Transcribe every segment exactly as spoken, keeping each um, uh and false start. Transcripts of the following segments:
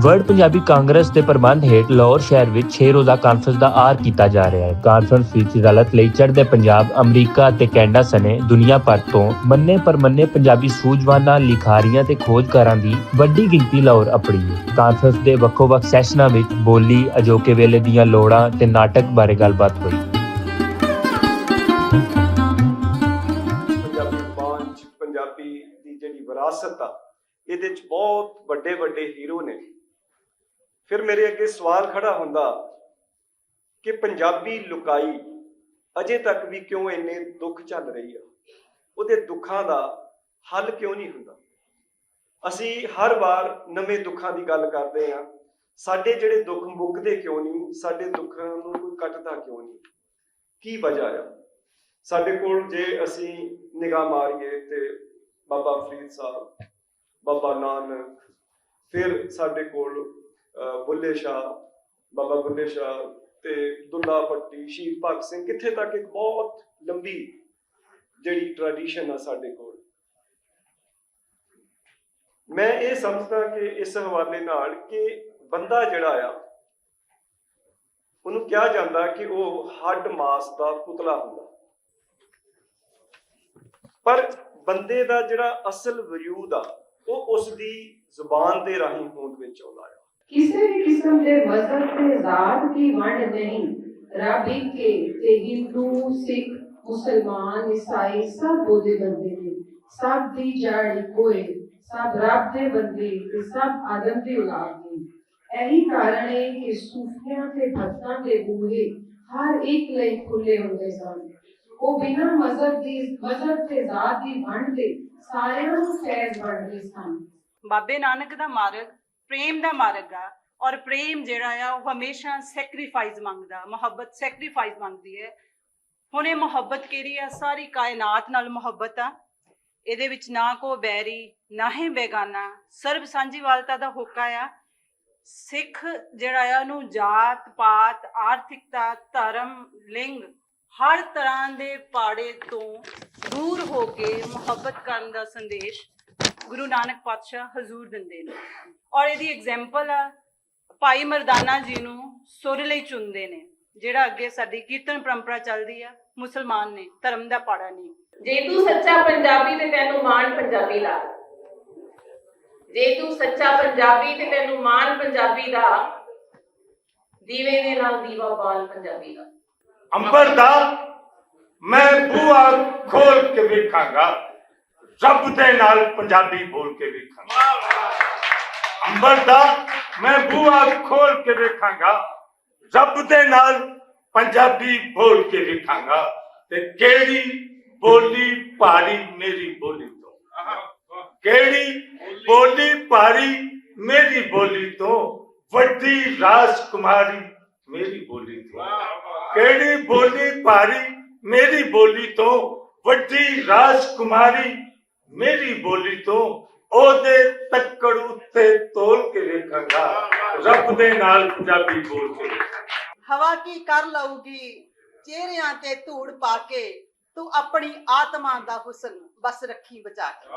ورلڈ پنجابی کانگریس دے پربند ہیٹھ لاہور شہر وچ چھ روزہ کانفرنس دا آر کیتا جا رہیا ہے۔ کانفرنس وچ رلت لئی چڑھدے پنجاب، امریکہ اتے کینیڈا سنے دنیا بھر توں منے پر منے پنجابی سوجھواناں، لکھاریاں تے کھوجکاراں دی وڈی گنتی لاہور اپڑی ہے۔ کانفرنس دے وکھو وکھ سیشناں وچ بولی، اجوکے ویلے دیاں لوڑاں تے ناٹک بارے گل بات ہوئی۔ پنجابی زبان چ پنجابی دی جڑی وراثت آ، ایہدے چ بہت وڈے وڈے ہیرو نے۔ پھر میرے اگے سوال کھڑا ہوندا کہ پنجابی لکائی اجے تک بھی کیوں اینے دکھ چل رہی آ؟ اودے دکھاں دا حل کیوں نہیں ہوندا؟ اسی ہر وار نویں دکھاں دی گل کردے ہاں۔ ساڈے جڑے دکھ مکدے کیوں نہیں؟ ساڈے دکھاں نوں کوئی کٹدا کیوں نہیں؟ کی وجہ آ؟ ساڈے کول جے اسی نگاہ ماریے تے بابا فرید صاحب، بابا نانک، پھر ساڈے کول، آ، بلے شاہ، بابا بلے شاہ تے دلہ پٹی، شہید بھگت سنگھ، کتھے تک ایک بہت لمبی جڑی ٹریڈیشن آ ساڈے کول۔ میں یہ سمجھدا کہ اس حوالے نال کہ بندہ جڑا آ، انہوں کہا جاندا کہ وہ ہڈ ماس دا پتلا ہوندا، پر بندے دا جڑا اصل وجود آ، وہ اس دی زبان دے راہیں ہوند وچ آوندا آ۔ کسے بھی قسم دے مذہب تے ذات دی ونڈ نہیں۔ رب ایک ہے تے ہندو، سکھ، مسلمان، عیسائی سب اودے بندے نے۔ سب دی جڑ ایکو ہے۔ سب رب دے بندے تے سب آدم دی اولاد نے۔ ایہی کارن ہے کہ صوفیاں تے بھگتاں دے بوہے ہر ایک لئی کھلے ہوندے سن۔ او بنا مذہب دی، مذہب تے ذات دی ونڈ دے ساریاں نوں فیض ونڈدے سن۔ بابے نانک دا مارگ پریم دا مارگ آ، اور پریم جیڑا آ، او ہمیشہ سیکریفائس منگدا، محبت سیکریفائس منگدی ہے۔ ہن اے محبت کیڑی آ؟ ساری کائنات نال محبت آ۔ ایدے وچ نہ کو بیری، نہ ہی بیگانہ، سرب سانجھی والتا دا ہوکا آ۔ سکھ جیڑا آ، اونوں جات پات، آرتھکتا، دھرم، لنگ، ہر طرح دے پاڑے توں دور ہو کے محبت کرن دا سندیش گرو نانک پادشاہ حضور دندے نے۔ اور ایدی ایگزامپل آ، پائی مردانہ جی نوں سر لئی چندے نے، جیڑا اگے ساڈی کیرتن پرمپرا چلدی آ، مسلمان نے، دھرم دا پاڑا نہیں۔ جے توں سچا پنجابی تے تینوں مان پنجابی دا، جے توں سچا پنجابی تے تینوں مان پنجابی دا، دیوے دے نال دیوا بال پنجابی دا۔ امبر دا میں بوا کھول کے ویکھاں گا، رب دے نال پنجابی بول کے ویکھاں گا۔ امبر دا میں بوا کھول کے ویکھاں گا، رب دے نال پنجابی بول کے ویکھاں گا۔ تے کیڑی بولی پاری میری بولی تو، کیڑی بولی پاری میری بولی تو، وڈی راج کماری میری بولی تو، کیڑی بولی پاری میری بولی تو، وڈی راج کماری میری بولی تو، او دے تکڑ اتے تول کے ویکھاں گا، رب دے نال پنجابی بول کے ویکھاں گا۔ ہوا کی کر لؤ گی چہریاں تے دھوڑ پا کے، تو اپنی آتما دا حسن بس رکھی بچا کے،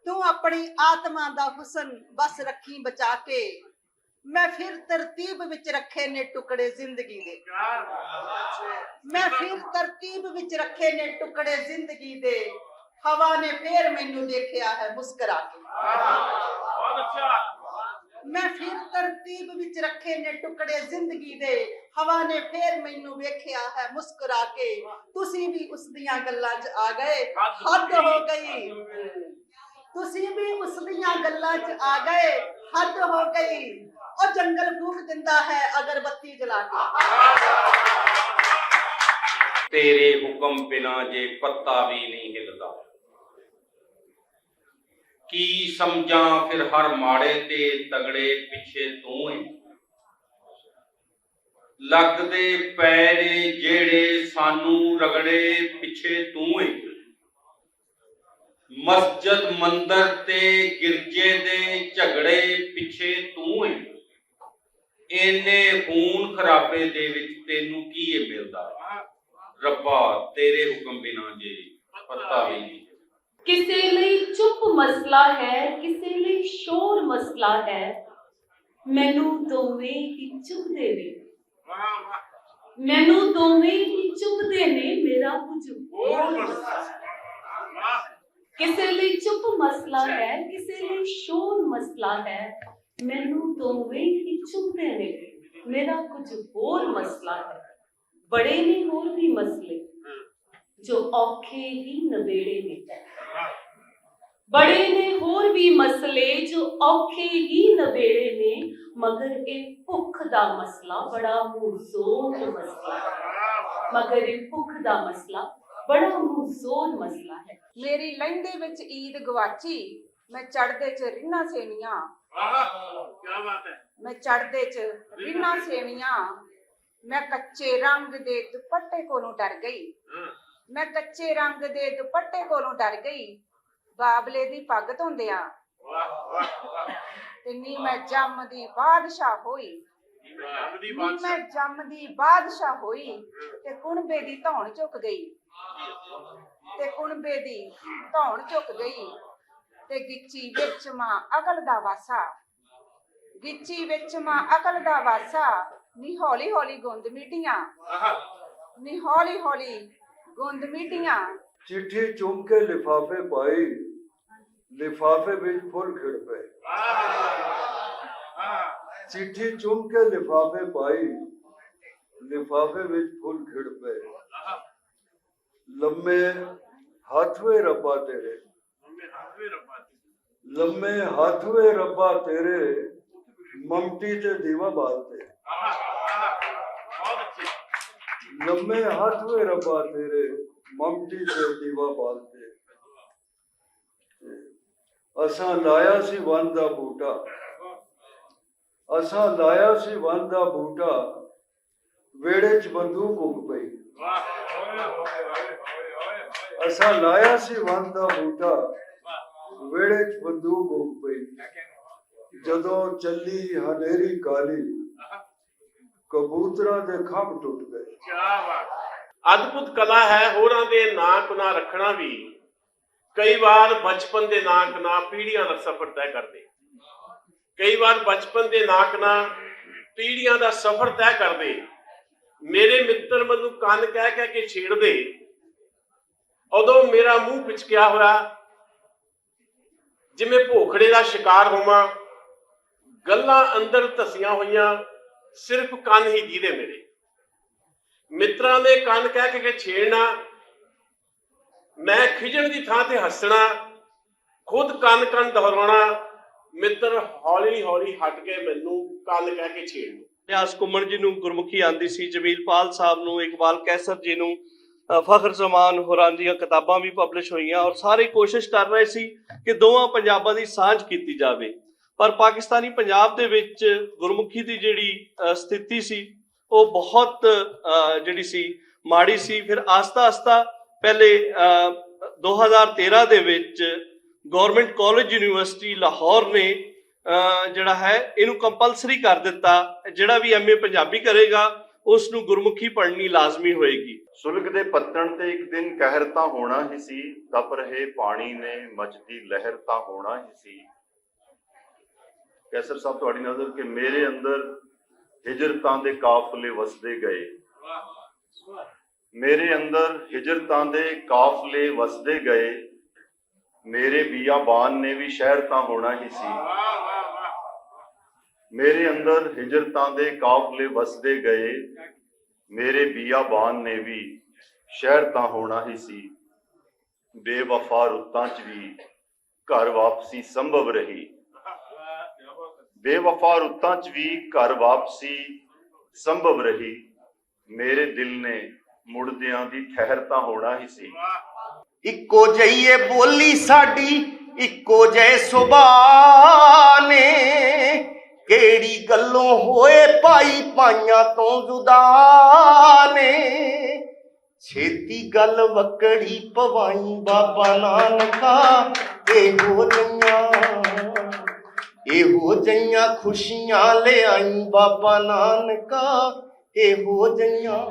تو اپنی آتما دا حسن بس رکھی بچا کے۔ میں پھر ترتیب وچ رکھے نے ٹکڑے زندگی دے، میں پھر ترتیب وچ رکھے نے ٹکڑے زندگی دے۔ ہوا نے پھر مینوں دیکھیا ہے مسکرا کے، میں پھر ترتیب وچ رکھے نے ٹکڑے زندگی دے۔ ہوا نے پھر مینوں ویکھیا ہے مسکرا کے۔ تسی بھی اس دیاں گلاں چ آ گئے، حد ہو گئی۔ تسی بھی اس دیاں گلاں چ آ گئے، حد ہو گئی۔ او جنگل پھونک دیندا ہے اگربتی جلا کے۔ تیرے حکم بنا جے پتا بھی نہیں ہلدا، کی سمجھاں پھر ہر ماڑے تے تگڑے پچھے توں اے۔ لگدے پے نے جیڑے سانوں رگڑے پچھے توں اے۔ مسجد مندر تے گرجے دے جھگڑے پچھے توں اے۔ اینے خون خرابے دے وچ تینوں کی اے ملدا؟ ربا، تیرے حکم بنا جے پتا بھی نہیں۔ کسے لئی چپ مسئلہ ہے، کسے لئی شور مسئلہ ہے۔ مینوں ڈوویں ہی چبھدے نے، مینوں ڈوویں ہی چبھدے نے، میرا کچھ ہور مسئلہ ہے۔ کسے لئی چپ مسئلہ ہے، کسے لئی شور مسئلہ ہے۔ مینوں ڈوویں ہی چبھدے نے، میرا کچھ ہور مسئلہ ہے۔ بڑے نے ہور بھی مسئلے جو اوکھے ہی نبیڑے نے۔ بڑے نے ہور بھی مسئلے جو اوکھے ہی نبیڑے نے، مگر اے بھکھ دا مسئلہ بڑا مزور مسئلہ ہے۔ مگر اے بھکھ دا مسئلہ بڑا مزور مسئلہ ہے۔ میری لہندے وچ عید گواچی، میں چڑھدے چ رناں سیویاں۔ میں چڑھدے چ رناں سیویاں۔ میں کچے رنگ دے دوپٹے کولوں ڈر گئی۔ میں کچے رنگ دے دوپٹے کولوں ڈر گئی۔ بابلے دی پگ دھوندیاں۔ تے نی میں جم دی بادشاہ ہوئی۔ نی میں جم دی بادشاہ ہوئی۔ تے کنبے دی دھون چک گئی۔ تے کنبے دی دھون چک گئی۔ تے گچی وچ ماں عقل دا واسا۔ گچی وچ ماں عقل دا واسا، نی ہولی ہولی گند میٹیاں، نی ہولی ہولی گند میٹیاں۔ چٹھی چوم کے لفافے پائی، لفافے وچ پھول کھڑ پئے۔ چٹھی چوم کے لفافے پائی، لفافے وچ پھول کھڑ پئے۔ لمے ہاتھ وے ربا تیرے، لمے ہاتھ وے ربا تیرے، ممٹی تے دیوا بال تے۔ لمے ہاتھ وے ربا تیرے، ممٹی تے دیوا بال تے۔ اساں لایا سی ون دا بوٹا، اساں لایا سی ون دا بوٹا، ویڑے چ بندوق اگ پئی۔ اساں لایا سی ون دا بوٹا، ویڑے چ بندوق اگ پئی۔ جدوں چلی ہنیری کالی، کبوتراں دے کھمب ٹوٹ گئے۔ ادبھت کلا ہے ہوراں دے ناں کنا رکھنا وی۔ کئی وار بچپن دے ناں کنا پیڑھیاں دا سفر طے کردے۔ کئی وار بچپن دے ناں کنا پیڑھیاں دا سفر طے کردے۔ میرے متر مینوں کن کہہ کہہ کے چھیڑ دے، ادوں میرا منہ پچکیا ہویا، جویں بھوکھڑے دا شکار ہوواں۔ گلاں اندر دھسیاں ہوئیاں، صرف کن ہی دیدے میرے۔ متراں دے کن کہہ کے چھیڑنا، میں کھجن دی تھاں تے ہسنا، خود کن کن دہرانا۔ متر ہولی ہولی ہٹ کے مینوں کن کہہ کے چھیڑ لو۔ الیاس کمن جی نوں گرمکھی آندی سی، جمیل پال صاحب نوں، اقبال قیصر جی نوں، فخر زمان ہوران دیاں کتاباں وی پبلش ہوئیاں اور سارے کوشش کر رہے سی کہ دوواں پنجاباں دی سانجھ کیتی جاوے۔ پر پاکستانی پنجاب دے وچ گرمکھی دی جیہڑی ستھتی سی، او بہت جیہڑی سی ماڑی سی۔ پھر آہستہ آہستہ پہلے دو ہزار تیرہ دے وچ گورنمنٹ کالج یونیورسٹی لاہور نے جیہڑا ہے اینوں کمپلسری کر دتا، جیہڑا وی ایم اے پنجابی کرے گا، اس نوں گرمکھی پڑھنی لازمی ہوئے گی۔ سلک دے پتن تے اک دن قہر تاں ہونا ہی سی، تپ رہے پانی نے مچدی لہر تاں ہونا ہی سی۔ کیسر صاحب، تہاڈی نظر کہ میرے اندر ہجرتاں دے قافلے وسدے گئے، میرے اندر ہجرتاں دے قافلے وسدے گئے، میرے بیابان نے وی شہر تاں ہونا ہی سی۔ میرے اندر ہجرتاں دے قافلے وسدے گئے، میرے بیابان نے وی شہر تاں ہونا ہی سی۔ بے وفا رتاں چ وی گھر واپسی سنبھو رہی، بے وفا رتاں چ وی گھر واپسی سنبھو رہی۔ میرے دل نے مڑدیاں دی ٹھہر تاں ہونا ہی سی۔ اکو جئی اے بولی ساڈی، اکو جئے سبا نے، کیڑی گلوں ہوئے پائی پائیاں توں جدا نے۔ چھیتی گل وکڑی پوائی بابا نانکا، اے ہو جئیاں، اے ہو جئیاں خوشیاں لے آئی بابا نانکا، اے ہو جئیاں۔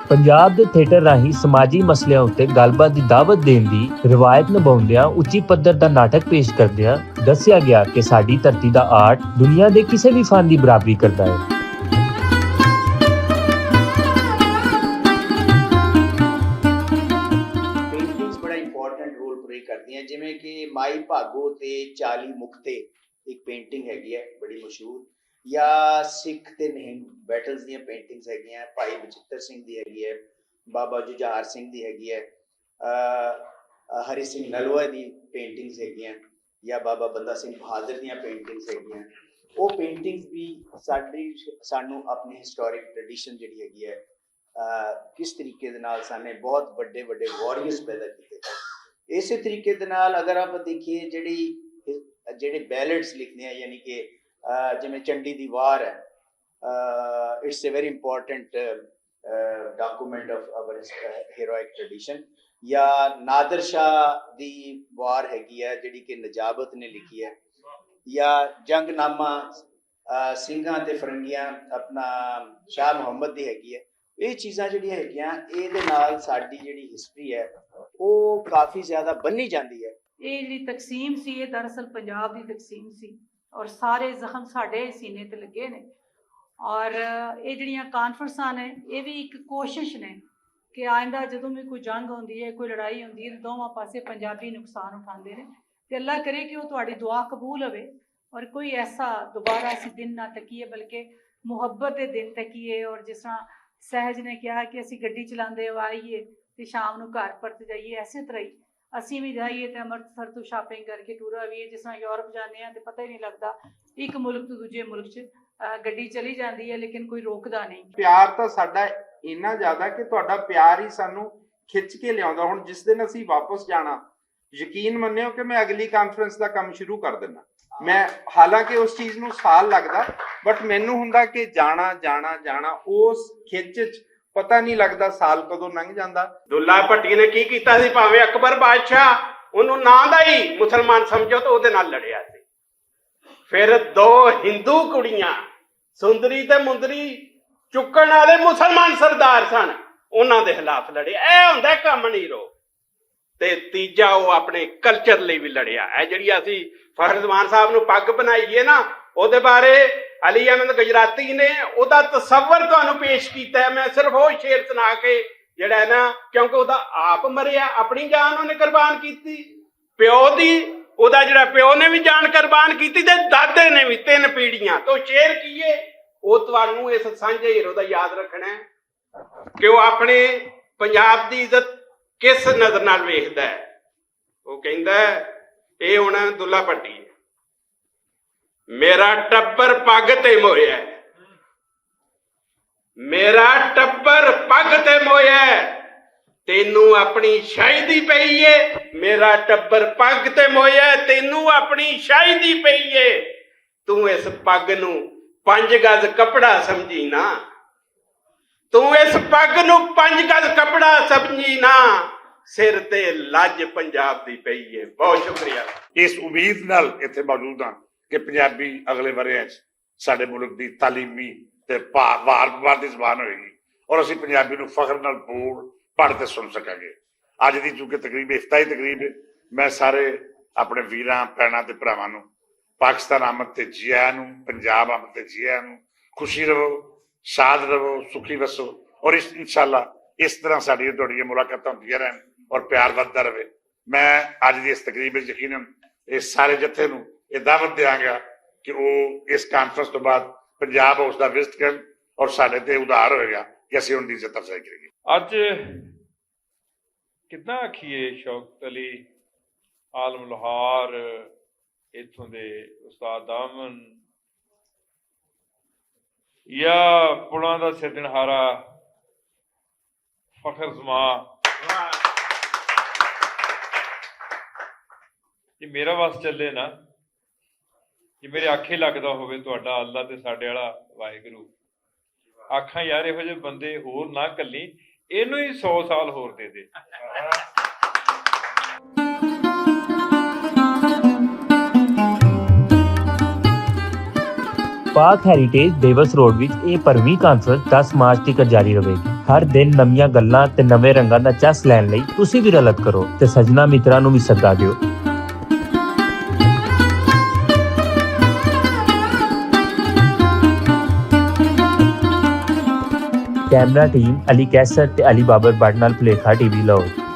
پنجاب دے تھیٹر راہیں سماجی مسئلیاں اُتے گل بات دی دعوت دین دی روایت نبھاؤندیاں اُچی پدر دا ناٹک پیش کردیاں دسیا گیا کہ ساڈی دھرتی دا آرٹ دنیا دے کسے وی فن دی برابری کردا ہے۔ پینٹنگز بڑا امپورٹنٹ رول پلے کردیاں، جویں کہ مائی بھاگو تے چالی مکتے ایک پینٹنگ ہیگی ہے بڑی مشہور، یا سکھ تے نہنگ بیٹلز دیاں پینٹنگز ہیگیاں، بھائی بچتر سنگھ دی ہیگی ہے، بابا ججار سنگھ دی ہیگی ہے، ہری سنگھ نلوہ دی پینٹنگز ہیگیاں، یا بابا بندہ سنگھ بہادر دیاں پینٹنگز ہیگیاں۔ وہ پینٹنگز بھی ساڈی سانوں اپنی ہسٹورک ٹریڈیشن جڑی ہیگی ہے، کس طریقے دے نال سانے بہت وڈے وڈے وارئرز پیدا کیتے۔ اسے طریقے دے نال اگر آپ دیکھیے جڑی جڑے بیلڈز لکھنے ہیں، یعنی کہ جویں چنڈی دی وار ہے، it's a very important document of our heroic tradition, یا نادر شاہ دی وار ہیگی ہے جڑی کہ نجابت نے لکھی ہے، یا جنگ نامہ سنگھاں تے فرنگیاں اپنا شاہ محمد دی ہیگی ہے۔ یہ چیزاں جڑیاں ہیگیاں، اے دے نال ساڈی جڑی ہسٹری ہے، وہ کافی زیادہ بنی جاندی ہے۔ یہ جڑی تقسیم سی، یہ دراصل پنجاب دی تقسیم سی، اور سارے زخم ساڈے سینے تے لگے نے۔ اور یہ جڑیاں کانفرنساں نے، یہ بھی ایک کوشش نے کہ آئندہ جدوں بھی کوئی جنگ ہوندی ہے، کوئی لڑائی ہوندی ہے، تے دوواں پاسے پنجابی نقصان اٹھاندے نے۔ تے اللہ کرے کہ وہ تہاڈی دعا قبول ہوے، اور کوئی ایسا دوبارہ اسی دن نہ تکیے، بلکہ محبت دے دن تکیے۔ اور جس طرح سہج نے کہا کہ اسی گڈی چلاندے ہوئے آئیے تے شام نوں گھر پرت جائیے، ایسے طرح ہی اسی وی جائیے تے امرتسر تو شاپنگ کر کے ٹور آئیے۔ جس طرح یورپ جانے ہیں تے پتہ ہی نہیں لگدا، ایک ملک تو دوجے ملک چ گڈی چلی جاندی ہے، لیکن کوئی روکدا نہیں۔ پیار تاں ساڈا اینا زیادہ کہ تہاڈا پیار ہی سانوں کھچ کے لیاوندا۔ ہن جس دن اسی واپس جانا، یقین منیو کہ میں اگلی کانفرنس دا کم شروع کر دینا۔ میں حالانکہ اس چیز نوں سال لگدا، بٹ مینوں ہوندا کہ جانا جانا جانا، اس کھچ چ پتہ نہیں لگدا سال کدوں لنگ جاندا۔ دلہ بھٹی نے کی کیتا سی؟ بھاویں اکبر بادشاہ انہوں نہ دا ہی مسلمان سمجھو تو او دے نال لڑیا سی۔ پھر دو ہندو کڑیاں سندری تے مندری چکن والے مسلمان سردار سن، انہاں دے خلاف لڑے۔ اے ہوندا ہے کم نہیں رو۔ تے تیجا او اپنے کلچر لئی وی لڑیا۔ اے جڑی اسی فخر زمان صاحب نو پگ بنائی ہے نا، او دے بارے علی احمد گجراتی نے او دا تصور تانوں پیش کیتا ہے۔ میں صرف او شعر سنا کے جڑا ہے نا، کیونکہ او دا آپ مریا، اپنی جان اونے قربان کیتی، پیو دی، او دا جڑا پیو نے وی جان قربان کیتی تے دادے نے وی، تین پیڑھیاں۔ تو شعر کی ہے، او تانوں اس سانجھے ہیرو دا یاد رکھنا ہے۔ کہ وہ اپنے پنجاب دی عزت کس نظر نال ویکھدا ہے۔ وہ کہندا ہے، اے ہونا دلہا پٹی ہے، میرا ٹبر پگ تے مویا ہے، میرا ٹبر پگ تے مویا ہے، تینوں اپنی شاہی دی پئی ہے، میرا ٹبر پگ تے مویا ہے، تینوں اپنی شاہی دی پئی ہے۔ توں اس پگ نوں پنج گز کپڑا سمجھی نا، توں اس پگ نوں پنج گز کپڑا سمجھی نا، سر تے لج پنجاب دی پئی ہے۔ بہت شکریہ۔ اس امید نال اتھے موجود ہاں کہ پنجابی اگلے وریاں چ ساڈے ملک دی تعلیمی تے پا- وار وار دی زبان ہوئے گی اور اسی پنجابی نوں فخر نال بول پڑھ تے سن سکاں گے۔ اج دی چونکہ تقریب افتتاحی تقریب ہے، میں سارے اپنے ویراں بھیناں تے بھراواں نوں پاکستان آمد تے جی آیاں نوں، پنجاب آمد تے جی آیاں نوں۔ خوشی رہو، شاد رہو، سکھی وسو اور اس انشاءاللہ اس طرح ساڈیاں تہاڈیاں ملاقاتاں ہوندیاں رہن اور پیار ودھدا رہے۔ میں اج دی اس تقریب وچ یقیناً اس سارے جتھے نوں یہ دعوت دیاں گا کہ وہ اس کانفرنس تو بعد پنجاب ہاؤس دا وزٹ کرن اور ساڈے تے ادھار ہوئے گا کہ اسی ان دی عزت افزائی کریے۔ اج کتنا آکھیے شوکت علی عالم لوہار، اتھوں دے استاد دامن یا پڑاں دا سرجنہارا فخر زما، یہ میرا وس چلے نا، یہ میرے آکھے لگدا ہوئے تہاڈا اللہ تے ساڈے والا واحگرو۔ آکھاں یار، ایہو جے بندے ہور نہ کلی، اینوں ہی سو سال ہور دے دے۔ پاک ہیریٹیج ڈیوس روڈ وچ اے پرویں کانسرٹ دس مارچ تک جاری رہے گی۔ ہر دن نویاں گلاں تے نویں رنگاں دا چس لین لئی تسی وی رلت کرو تے سجنا متراں نوں وی سدا دیو۔ کیمرہ ٹیم علی کیسر تے علی بابر بٹ نال پلیکھا ٹی وی لاؤ۔